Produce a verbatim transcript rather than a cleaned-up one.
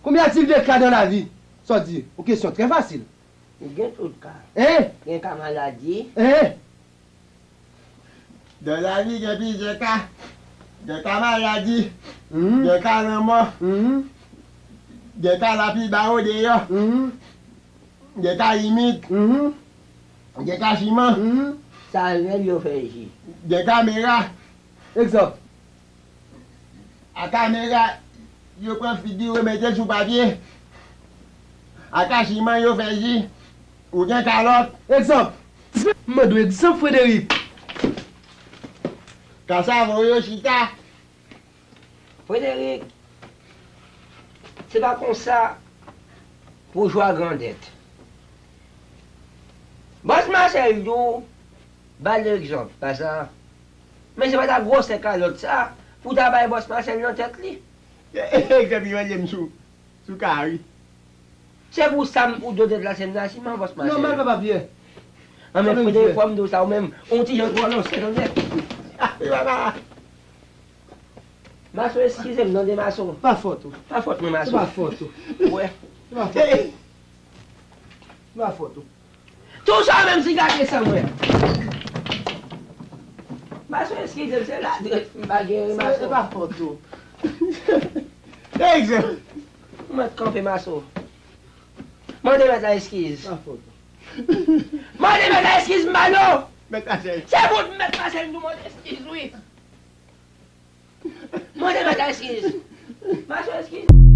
Combien a-t-il de cas dans la vie? Sa w di? Yon kesyon trè fasil. Gen tout ka. Hein? Gen ka maladi. Hein? Dans la vie, gen plizyè ka. Gen ka maladi, Mhm. Gen ka lanmò, Mhm. Gen ka lapli ba yo deyò, Mhm. Gen ka limit, Mhm. Gen ka chiman, Mhm. Sa avè l yo fè ji. Gen kamera. Egzanp. A kamera, yo pran figi yo mete l sou papye. A ka chiman yo fè ji. Ou gen kalòt. Egzanp. M mande w egzanp, Frederic. Ka savon yo chita. Frederic, se pa konsa pou jwa grandèt. Bòs Masèl di w, ba l egzanp, pa sa. Men se pa ta gwosè kalòt sa pou ta bay Bòs Masèl nan tèt li. Egzanp, yo rele m sou, sou kari. Se pou sa m ou do deplase m nan siman Bòs Masèl. Nòmal, papa Pyè. An men Sa Frederic, menm fò m di w sa ou menm, on ti jan twò lòsè tande. Ape papa. Maso, eskize m tande Maso. Pa fòt ou. Pa fòt mwen Se Maso. Pa fòt ou. Wè. Se Pa fòt ou. Se Pa fòt ou. Tou sa menm si gate san mwen. Maso, eskize m, se la m pa gen Se Maso. Se Pa fòt ou. Egzanp. Mwen kanpe Maso. Mande mèt la eskiz. Se Pa fòt ou. Mande mèt la eskiz, Malo. Mèt Masèl. Se pou mèt Masèl nou mande eskiz, wi. Mande mèt la eskiz. Maso, eskiz.